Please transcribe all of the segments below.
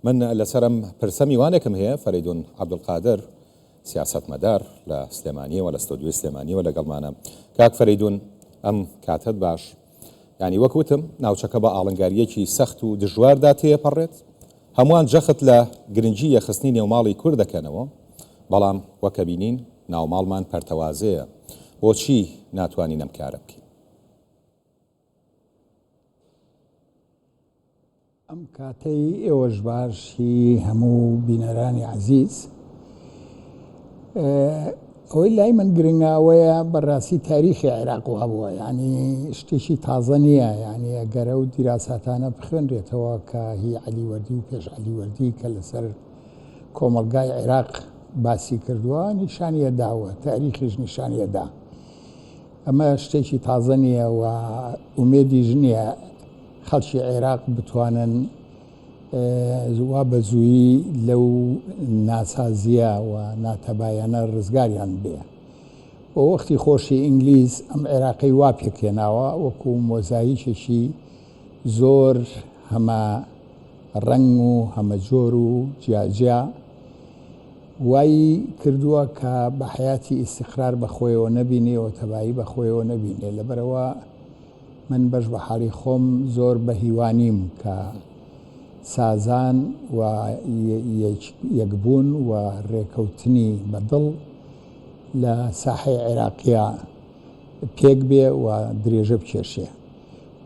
من لەسەر ئەم پرسە میوانێکم هەیە، فەرەیدون عەبدولقادر، سیاسەتمەدار لە سلێمانییەوە، لە ستۆدیۆی سلێمانییەوە لەگەڵمانە. کاک فەرەیدون ئەم کاتەت باش. یانی وەک وتم ناوچەکە بە ئاڵنگارییەکی سەخت و دژواردا تێیەپەڕێت. هەمووان جەخت لە گرنگی یەکخستنی نێوماڵی کورد دەکەنەوە، بەڵام وەک ئەبینین ناوماڵمان پەرتەوازەیە. بۆچی ناتوانین ئەم کارە بکەین؟ ئەم کاتەی ئێوەش باش هی هەموو بینەرانی عەزیز. ئەوەی لای من گرنگە ئەوەیە بەڕاستی تاریخی عێراق و هەبووە یعنی شتێکی تازە نییە یعنی ئەگەر ئەو دیراساتانە بخوێنرێتەوە کە هی عەلی وەردی و پێش عەلی وەردی کە لەسەر کۆمەڵگای عێراق باسی کردووە نیشانیە داوە تاریخیش نیشانیە دا ئەمە شتێکی تازە نییە و ئومێدیش نییە خەڵکی عێراق بتوانن وا بە زوویی لەو ناسازییە و ناتەبایانە ڕزگاریان بێ. و وەختی خۆشی ئینگلیز ئەم عێراقەی وا پێکهێناوە وەکو مۆزاییکێکی زۆر هەمە ڕەنگ و هەمەجۆر و جیاجیا وای کردووە کە بە حەیاتی ئیستیقرار بە خۆیەوە نەبینێ و تەبایی بە خۆیەوە نەبینێ. لەبەرئەوە من بەش بە حاڵی خۆم زۆر بە هیوا نیم کە سازان و یەکبوون و رێکەوتنی بە دڵ لە ساحەی عێراقیا پێک بێ و درێژە بکێشێ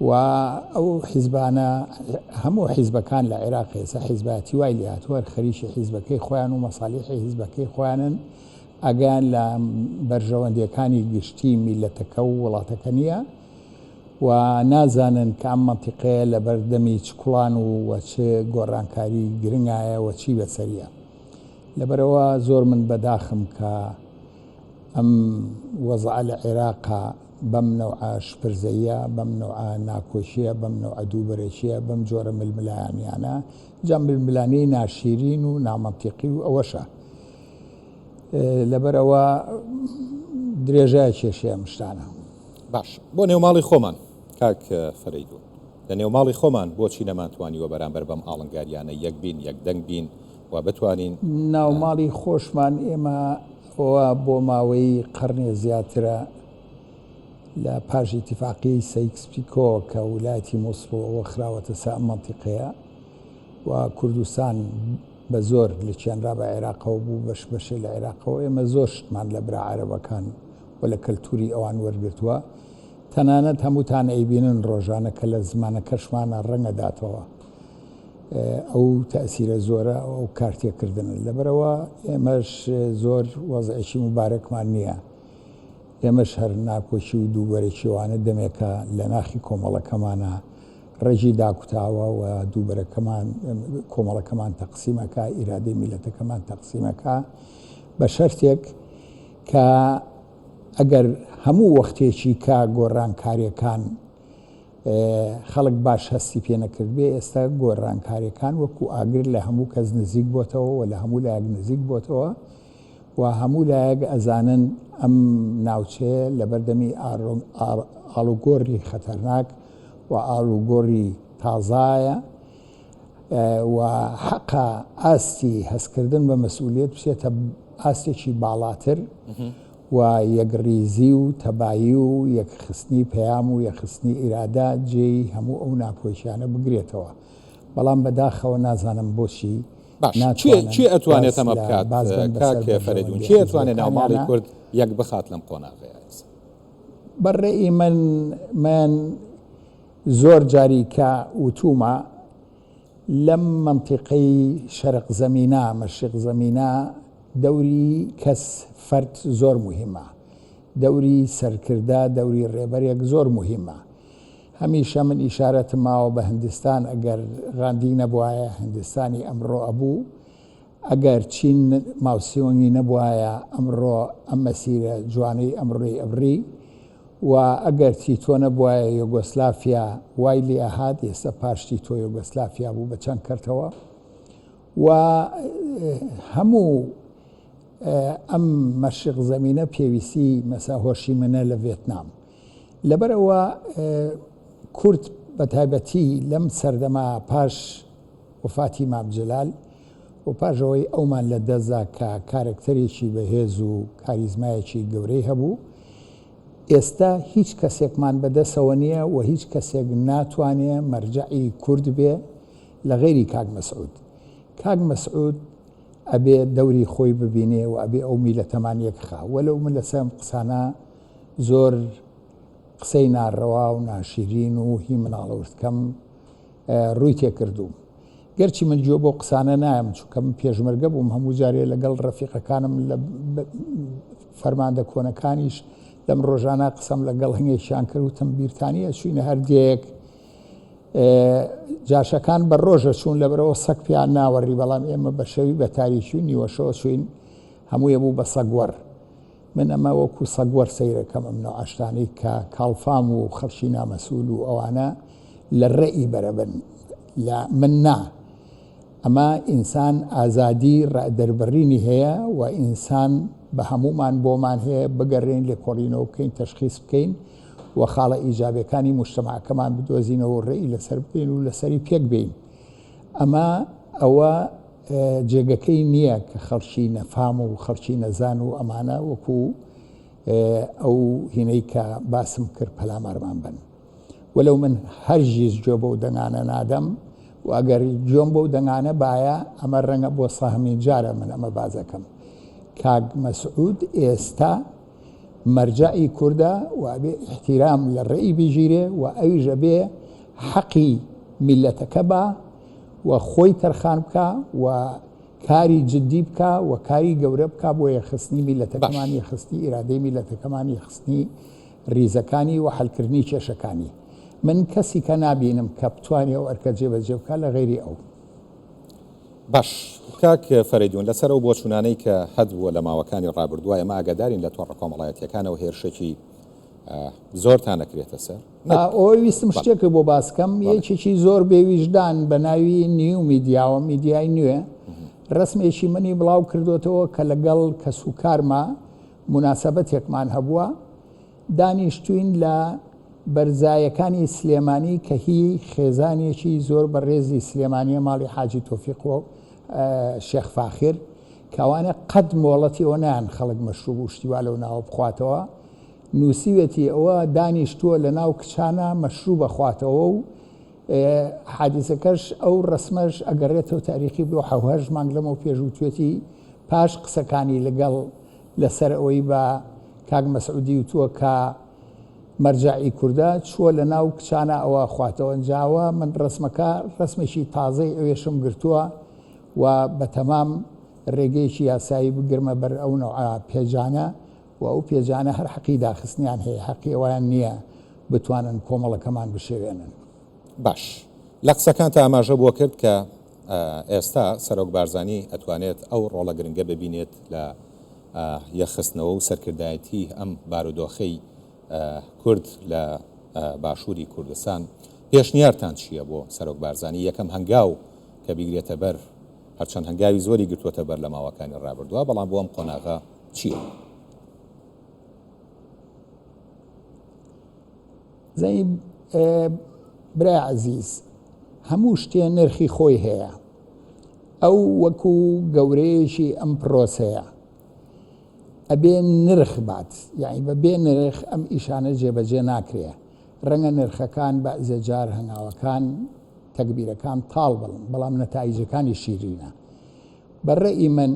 و ئەو حیزبانە هەموو حیزبەکان لە عێراق ئێستا حیزبایەتی وای لێهاتووە خەریکی حیزبەکەی خۆیان و مەسالیحی حیزبەکەی خۆیانن ئاگایان لە بەرژەوەندیەکانی گشتی میللەتەکە و وڵاتەکە نیە و نازانن کە ئەم مەنتیقەیە لەبەر دەمی چ کوڵان و و چ گۆڕانکاری گرنگایە و چی بەسەریە. لەبەرئەوە زۆر من بەداخم کە ئەم وەزعە لە عێراقا بەم نەوعە شپرزەییە، بەم نەوعە ناکۆکیە، بەم نەوعە دووبەرەکیە، بەم جۆرە ململانیانە، جا ململانێی ناشیرین و نامەنتیقی و ئەوەشە. لەبەرئەوە درێژە کێشەی ئەم شتانە. باش بۆ نێو ماڵی خۆمان کاک فەرەیدون لە نێو ماڵی خۆمان بۆچی نەمانتوانیوە بەرامبەر بەم ئاڵنگاریانە یەک بین یەک دەنگ بین و بتوانین. ناو ماڵی خۆشمان ئێمە ئەوە بۆ ماوەی قەڕنێ زیاترە لە پاش ئیتیفاقیەی سەیکس پیکۆ کە ولایەتی موسڵ و ئەوە خراوەتە سەر ئەم مەنتیقەیە و کوردستان بە زۆر لکێنرا بە عێراقەوە بوو بەش بەشێ لە عێراقەوە ئێمە زۆر شتمان لە برا عەرەبەکان و لە کەلتوری ئەوان وەرگرتووە تەنانەت هەمووتان ئەیبینن ڕۆژانە کە لە زمانەکەشمانە ڕەنگە داتەوە ئەو تەسیرە زۆرە ئەو کارتێکردنە لەبەرەوە ئێمەش زۆر وەزعێکی مبارەکمان نییە ئێمەش هەر ناکۆکی و دووبەرەکیوانە دەمێکە لە ناخی کۆمەڵەکەمانە ڕەگی داکوتاوە و دووبەرەکەمان کۆمەڵەکەمان تەقسیم ئەکا، ئیرادەی میللەتەکەمان تەقسیم ئەکا بە شەرتێک کە ئەگەر هەموو وەختێکی کە گۆڕانکاریەکان خەڵک باش هەستی پێ نەکردبێ ئێستا گۆڕانکاریەکان وەکو ئاگر لە هەموو کەس نزیک بۆتەوە و لە هەموو لایەک نزیک بۆتەوە و هەموو لایەک ئەزانن ئەم ناوچەیە لەبەردەمی ئاڵوگۆڕی خەتەرناک و ئاڵوگۆڕی تازایە و حەقە ئاستی هەستکردن بە مەسئولیەت بچێتە ئاستێکی باڵاتر و یەکڕیزی و تەبایی و یەکخستنی پەیام و یەکخستنی ئیرادە جێی هەموو ئەو ناکۆکیانە بگرێتەوە. بەڵام بەداخەوە نازانم بۆچی باش کێ کێ ئەتوانێت ئەمە بکات کاک فەرەیدون کێ ئەتوانێت ناوماڵی کورد یەک بخات لەم قۆناغەیە ئێستا؟ بە ڕێی من من زۆر جاری کە وتوومە لەم مەنتیقەی شەرق زەمینە مەشریق زەمینە دەوری کەس فەرد زۆر موهیمە دەوری سەرکردە دەوری ڕێبەرێک زۆر موهیمە هەمیشە من ئیشارەتم ماوە بە هندستان ئەگەر غاندی نەبوایە هندستانی ئەمڕۆ ئەبوو ئەگەر چین ماوسیۆنگی نەبوایە ئەمڕۆ ئەم مەسیرە جوانەی ئەمڕۆی ئەبڕی و ئەگەر تیتۆ نەبوایە یۆگۆسلافیا وای لێ ئەهات ئێستا پاش تیتۆ یۆگۆسلافیا بوو بە چەند کەرتەوە و هەموو ئەم مەشق زەمینە پێویستی مەسا هۆشیمنە لە ڤێتنام لەبەرئەوە کورد بە تایبەتی لەم سەردەمە پاش. وەفاتی مام جەلال و پاش ئەوەی ئەومان لە دەستدا کە کارەکتەرێکی بەهێز و کاریزمایەکی گەورەی هەبوو، ئێستا هیچ کەسێکمان بەدەسەوە نییە و هیچ کەسێک ناتوانێ مەرجەعی کورد بێ لە غەیری کاک مەسعود. کاک مەسعود ئەبێ دەوری خۆی ببینێ و ئەبێ ئەو میلەتەمان یەکخا. وەلەو من لەسەر ئەم قسانە زۆر قسەی ناڕەوا و ناشیرین و هی مناڵەورتکەم ڕووی تێکردووم. گەرچی من گوێ بەو قسانە نایەم چونکە من پێشمەرگە بووم هەموو جارێ لەگەڵ ڕەفیقەکانم لە فەرماندە کۆنەکانیش لەم ڕۆژانە قسەم لەگەڵ هەنگێکیان کرد وتم بیرتانیە چوینە هەر دێیەک جاشەکان بە ڕۆژە چوون لەبەرەوە سەگ پیان ناوەڕی بەڵام ئێمە بە شەوی بە تاریکی و نیوەشەوە چوین هەموویە بوو بە سەگوەڕ من ئەمە وەکو سەگوەر سەیرەکەم ئەم نەوعە شتانەی کە کاڵفام و خەڵکی نامەسول و ئەوانە لە ڕێی بەرەبن لە من نا ئەمە ئینسان ئازادی ڕادەربڕینی هەیە و ئینسان بە هەمومان بۆمان هەیە بگەڕێین لێکۆڵینەوە بکەین تەشخیص بکەین و خاڵە ئیجابەکانی مجتەمعەکەمان بدۆزینەوە و ڕێی لەسەر بدەین و لەسەری پێک بێین ئەمە ئەوە جێگەکەی نییە کە خەڵکی نەفام و خەڵکی نەزان و ئەمانە وەکو ئەو هینەی کە باسم کرد پەلامارمان بن. وەلەو من هەرگیز گوێ بەو دەنگانە نادەم و ئەگەر گوێم بەو دەنگانە بایە ئەمە ڕەنگە بۆ سەهەمین جارە من ئەمە بازەکەم. کاک مەسعود ئێستا مەرجەعی کوردە و ئەبێ ئیحتیرام لە ڕێی بگیرێ و ئەویش ئەبێ حەقی میللەتەکە با و خۆی تەرخان بکا و کاری جدی بکا و کاری گەورە بکا بۆ یەکخستنی میللەتەکەمان، یەکخستنی ئیرادەی میللەتەکەمان، یەکخستنی ریزەکانی و حەلکردنی کێشەکانی. من کەسی کە نابینم کە بتوانێ ئەو ئەرکە جێبەجێ بکا لە غەیری ئەو. باش کاک فەرەیدون لەسەر ئەو بۆچوونانەی کە هەتبووە لە ماوەکانی ڕابردووە ئێمە ئاگادارین لە تۆڕە کۆمەڵایەتییەکانەوە هێرشێکی زۆرتان ئەکرێتە سەر ئەوەی ویستم شتێکە بۆ باس کەم یەکێکی زۆر بێویژدان بە ناوی نیو میدیاوە میدیای نوێ ڕسمێکی منی بڵاو کردوتەوە کە لەگەڵ کەس و کارما مناسبەتێکمان هەبووە دانیشتوین لە بەرزایەکانی سلێمانی کە هی خێزانێکی زۆر بەڕێزی سلێمانیە ماڵی حاجی تۆفیق و شێخ فاخر کەوانە قەت مۆڵەتی ئەوە نایان خەڵک مەشروب و شتی وا لەو ناوە بخواتەوە نووسیوێتی ئەوە دانیشتووە لە ناو کچانە مەشروب ئەخواتەوە و حادیسەکەش ئەو ڕەسمەش ئەگەڕێتەوە تاریخی بۆ حەوهەشت مانگ لەمەو پێش وتوێتی پاش قسەکانی لەگەڵ لەسەر ئەوەی بە کاک مەسعودی وتووە کە مەرجەعی کوردە چووە لە ناو کچانە ئەوە خواتەوە جاوە من ڕەسمەکە ڕەسمێکی تازەی ئەوێشم گرتووە و بەتەمام ڕێگەیەکی یاسایی بگرمە بەر ئەو نەوعە پێجانە و ئەو پێجانە هەر حەقی داخستنیان هەیە، حەقی ئەوەیان نییە بتوانن کۆمەڵەکەمان بشێوێنن. باش لە قسەکانتا ئاماژە بۆ کرد کە ئێستا سەرۆک بارزانی ئەتوانێت ئەو ڕۆڵە گرنگە ببینێت لە یەکخستنەوە و سەرکردایەتی ئەم بارودۆخەی کورد لە باشووری کوردستان، پێشنیارتان چییە بۆ سەرۆک بارزانی یەکەم هەنگاو کە بیگرێتە بەر، هەرچەند هەنگاوی زۆری گرتووەتە بەر لە ماوەکانی ڕابردووە، بەڵام بۆ ئەم قۆناغە چییە؟ زانی برای عەزیز هەموو شتێ نرخی خۆی هەیە ئەو وەکو گەورەیەکی ئەم پرۆسەیە ئەبێ نرخ بات یعنی بە بێ نرخ ئەم ئیشانە جێبەجێ ناکرێ ڕەنگە نرخەکان بەعزێ جار هەنگاوەکان تەگبیرەکان تاڵ بڵن بەڵام نەتایجەکانی شیرینە بە ڕەئی من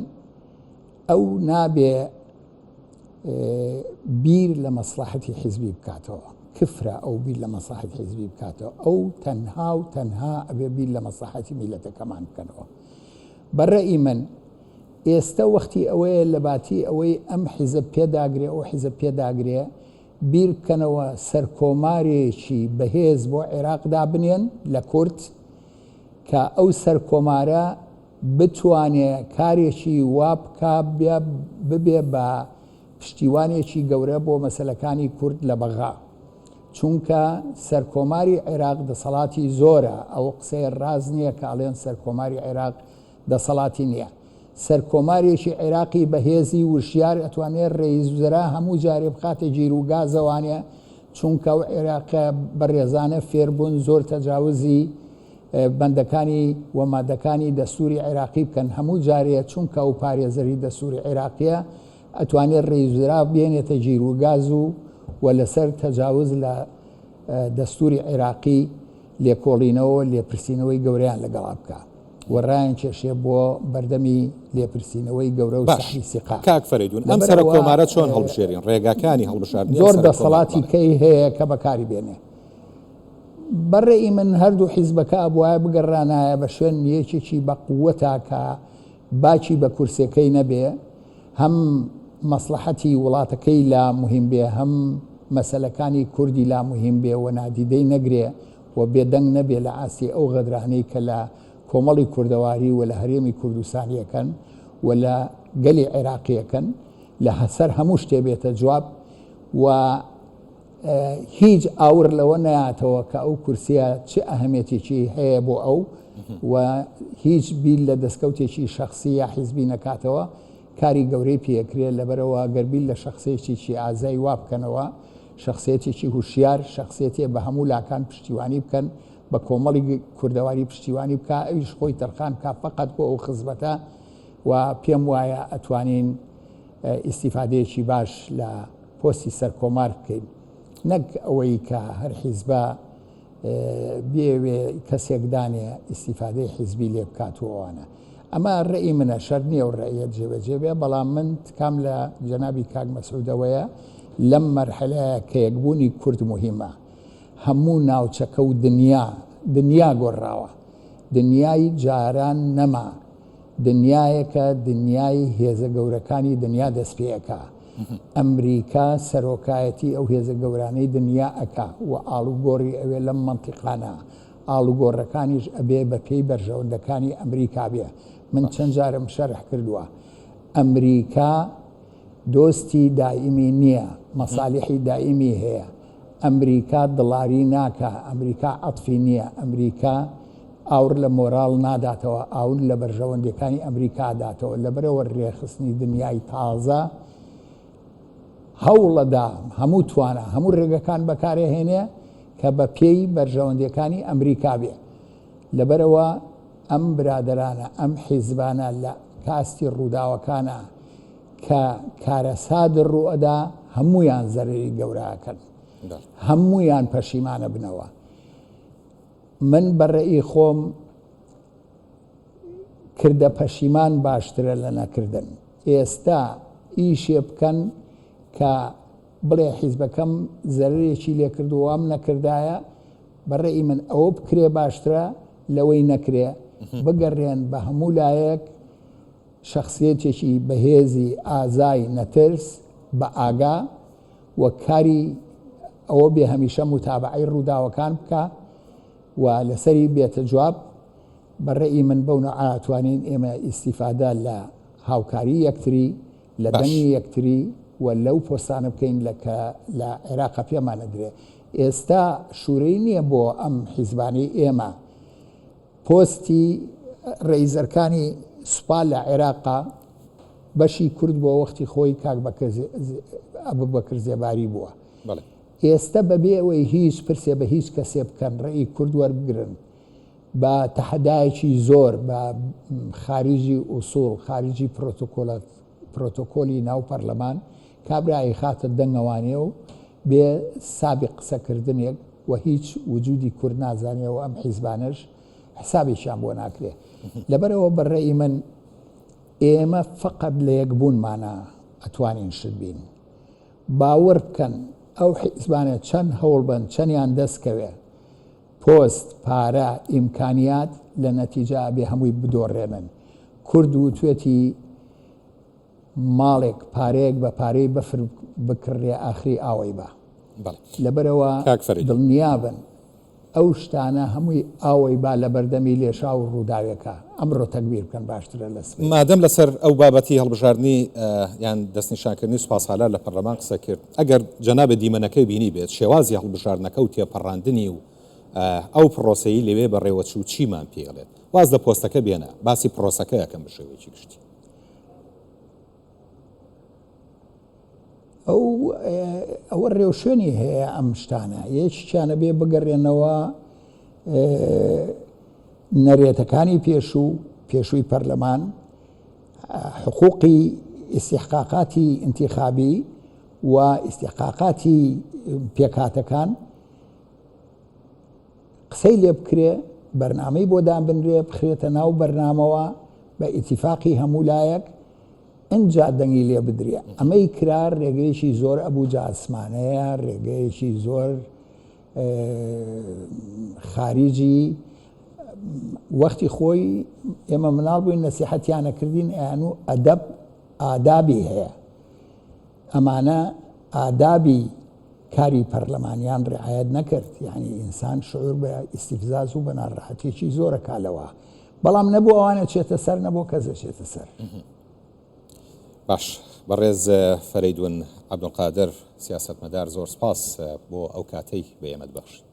ئەو نابێ بیر لە مەسڵەحەتی حیزبی بکاتەوە کفرە ئەو بیر لە مەسڵەحەتی حیزبی بکاتەوە ئەو تەنها و تەنها ئەبێ بیر لە مەسڵەحەتی میلەتەکەمان بکەنەوە بە ڕەئی من ئێستە وەختی ئەوەیە لە باتی ئەوەی ئەم حیزب پێداگرێ ئەو حیزب پێداگرێ بیر بکەنەوە سەرکۆمارێکی بەهێز بۆ عێراق دابنێن لە کورد کە ئەو سەرکۆمارە بتوانێ کارێکی وا بکا ببێ بە پشتیوانێکی گەورە بۆ مەسەلەکانی کورد لە بەغا چونکە سەرکۆماری عێراق دەسەڵاتی زۆرە ئەو قسەیە ڕاست نییە کە ئەڵێن سەرکۆماری عێراق دەسەڵاتی نییە سەرکۆمارێکی عێراقی بەهێزی وشیار ئەتوانێ ڕێیس وزەرا هەموو جارێ بخاتە گیر و گازەوانێ چونکە ئەو عێراقە بەڕێزانە فێربوون زۆر تەجاوزی. بەندەکانی و مادەکانی دەستوری عێراقی بکەن هەموو جارێ چونکە ئەو پارێزەری دەستوری عێراقیە ئەتوانێت ڕێزرا بێنێتە گیر و گاز و و لەسەر تەجاوز لە دەستوری عێراقی لێکۆڵینەوە لێپرسینەوەی گەورەیان لەگەڵا بکا و ڕایان کێشێ بۆ بەردەمی لێپرسینەوەی گەورە و باش سەحبی سیقە. کاک فەرەیدون ئەم لەبەر سەرۆک ئەوە کۆمارە چۆن هەڵبژێرین ڕێگاکانی هەڵبژاردنی ئەم زۆر سەرۆک کۆمارە دەسەڵاتی بەڵێ. کەی هەیە کە بەکاری بێنێ. بە ڕێی من هەردوو حیزبەکە ئەبوایە بگەڕانایە بە شوێن یەکێکی بە قووەتا کە باکی بە کورسێکەی نەبێ هەم مەسڵەحەتی وڵاتەکەی لا موهیم بێ هەم مەسەلەکانی کوردی لا موهیم بێ و نادیدەی نەگرێ و بێدەنگ نەبێ لە ئاستی ئەو غەدرانەی کە لە کۆمەڵی کوردەواری و لە هەرێمی کوردستانی ئەکەن و لە گەلی عێراقی ئەکەن لە سەر هەموو شتێ بێتە جواب و هیچ ئاور لەوە نەیاتەوە کە ئەو کورسیە چ ئەهمیەتێکی هەیە بۆ ئەو و هیچ بیر لە دەستکەوتێکی شخصی یا حیزبی نەکاتەوە کاری گەورەی پێکرێ لەبەرەوە گەر بیر لە شخصێکی ئازای وا بکەنەوە شخصێتێکی هوشیار شخصێتێ بە هەموو لاکان پشتیوانی بکەن بە کۆمەڵی کوردەواری پشتیوانی بکە ئەویش خۆی تەرخان بکە فقط بۆ ئەو خزمەتە و پێم وایە ئەتوانین ئیسیفادەیەکی باش لە پۆستی سەرکۆمار بکەین نەک ئەوەی کە هەر حیزبە بێوێ کەسێک دانێ ئیسیفادەی حیزبی لێ بکات و ئەوانە ئەمە ڕێی منە شەر نییە و ڕێیە جێبەجێ بێ بەڵام من تکام لە جەنابی کاک مەسعودەوەیە لەم مەرحەلەیە کە یەکبوونی کورد مهمە هەموو ناوچەکە و دنیا دنیا گۆڕاوە دنیای جاران نەما دنیایەکە دنیای هێزە گەورەکانی دنیا دەست پێ ئەکا. ئەمریکا سەرۆکایەتی ئەو هێزە گەورانەی دنیا ئەکا و ئاڵوگۆڕی ئەوێ لەم مەنتیقانە. ئاڵوگۆڕەکانیش ئەبێ بە پێی بەرژەوەندەکانی ئەمریکا بێ. من چەند جارم شەرح کردووە. ئەمریکا دۆستی دائیمی نییە، مەسالیحی دائیمی هەیە. ئەمریکا دڵاری ناکا، ئەمریکا عەتفی نییە، ئەمریکا ئاوڕ لە مۆراڵ ناداتەوە، ئاور لە بەرژەوەندیەکانی ئەمریکا ئەداتەوە، لەبەرئەوە رێکخستنی دنیای تازە هەوڵەدا هەموو توانا، هەموو رێگەکان بەکارئەهێنێ کە بە پێی بەرژەوەندیەکانی ئەمریکا بێ. لەبەرئەوە ئەم برادەرانە، ئەم حیزبانە لە کاستی رووداوەکانا کە کارەسات رووئەدا هەموویان زەرەری گەورە ئەکەن، هەموویان پەشیمان ئەبنەوە. من بە رەئی خۆم کردە پەشیمان باشترە لە نەکردن. ئێستا ئیشێ بکەن کە بڵێ حیزبەکەم زەرەرێکی لێکردو وام نەکردایە، بە رەئی من ئەوە بکرێ باشترە لەوەی نەکرێ. بگەڕێن بە هەموو لایەک شەخسیەتێکی بەهێزی ئازای نەترس بە ئاگا و کاری ئەوە بێ هەمیشە موتابەعەی ڕووداوەکان بکا و لەسەری بێتە جواب، بە ڕەئی من بەو نەوعە ئەتوانین ئێمە ئیستیفادە لە هاوکاری یەکتری، لە باش. دەنگی یەکتری و لەو پۆستانە بکەین لە کە لە عێراقا پێمان ئەدرێ. ئێستا شورەی نییە بۆ ئەم حیزبانەی ئێمە پۆستی رئیس ئەرکانی سوپا لە عێراقا بەشی کورد بۆ وەختی خۆی کاک ئەبوبەکر زێباری بووە. ئێستە بەبێ ئەوەی هیچ پرسێ بە هیچ کەسێ بکەن ڕێی کورد وەربگرن بە تەحەدایەکی زۆر بە خاریجی ئوسوڵ خاریجی پرۆتۆکۆلات پرۆتۆکۆلی ناو پەرلەمان کابرا ئەیخاتە دەنگەوانێ و بێ سابق قسەکردنێک و هیچ وجودی کورد نازانێ و ئەم حیزبانەش حسابێکیان بۆ ناکرێ لەبەرئەوە بە رەئی من ئێمە فەقەت لە یەکبوونمانا ئەتوانین شت بین باوەڕ بکەن ئەو حیزبانە چەند هەوڵ بەن چەنیان دەست کەوێ پۆست پارە ئیمکانیات لە نەتیجە ئەبێ هەمووی بدۆڕێنن کورد وتوێتی ماڵێک پارەیەک بە پارەی بەفر بکڕرێ ئاخری ئاوەی با. لەبەرئەوە دڵنیابن ئەو شتانە هەمووی ئاوەی با لەبەردەمی لێشاو و ڕووداوێکە ئەمڕۆ تەگبیر بکەن باشترە لە سبەی. مادەم لەسەر ئەو بابەتی هەڵبژاردنی یان دەستنیشانکردنی سوپاسالار لە پەرلەمان قسە کرد، ئەگەر جەنابت دیمەنەکەی بینیبێت، شێوازی هەڵبژاردنەکە و تێپەڕاندنی و ئەو پڕۆسەی لەوێ بەڕێوەچوو چیمان پێ ئەڵێت؟ واز لە پۆستەکە بێنە، باسی پڕۆسەکە ئەکەم بە شێوەیەکی گشتی. ئەو ئەوە ڕێوشوێنی هەیە ئەم شتانە یەکیانە بێ بگەڕێنەوە. نەرێتەکانی پێشوو، پێشووی پەرلەمان، حقوقی ئیستیحقاقاتی ئینتیخابی و ئیستیحقاقاتی پێکهاتەکان قسەی لێ بکرێ، بەرنامەی بۆ دابنرێ، بخرێتە ناو بەرنامەوە بە ئیتیفاقی هەموو لایەک، ئنجا دەنگی لێ بدرێ. ئەمەی کرا رێگەیەکی زۆر ئەبوجاسمانەیە، رێگەیەکی زۆر خاریجی وەختی خۆی ئێمە مناڵ بووین نەسیحەتیانە کردین ئەیان و ئەدەب ئادابی هەیە ئەمانە ئادابی کاری پەرلەمانیان ڕعایەت نەکرد یعنی ئینسان شعور بە ئیسیفزاز و بە ناڕەحەتێکی زۆرە کالەوە بەڵام نەبوو ئەوانە چێتە سەر نەبوو کەس دەچێتە سەر. باش بەڕێز فەرەیدون عەبدولقادر سیاسەتمەدار زۆر سپاس بۆ ئەو کاتەی بە ئێمەت بەخشی.